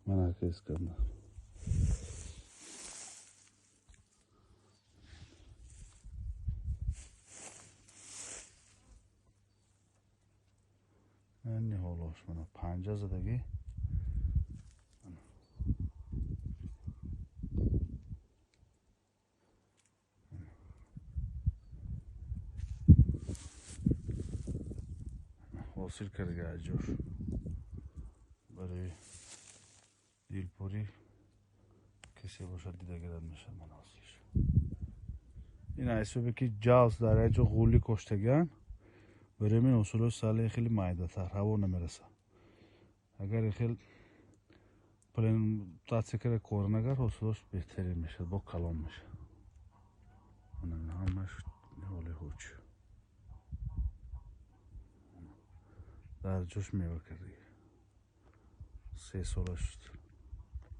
Мана, ака Искандар. Ниҳолош мана панҷа задагӣ. Ҳосил кардаги аз ҷош барои дилпурӣ касе бошад, дида гирад мешавад. Мана ҳосилш ин ҳисобе ки ҷавз дар як ҷо ғулӣ коштагиан, барои мин ҳосилҳои сале хеле майдатар, ҳаво намерасад. Агар хел плантатсия карда кор нагар, ҳосилош беҳтарин мешавад, бо калон мешавад. Ҳамаш ниҳоли ҳуч дар ҷош мева кардаги, 3 сола шуд.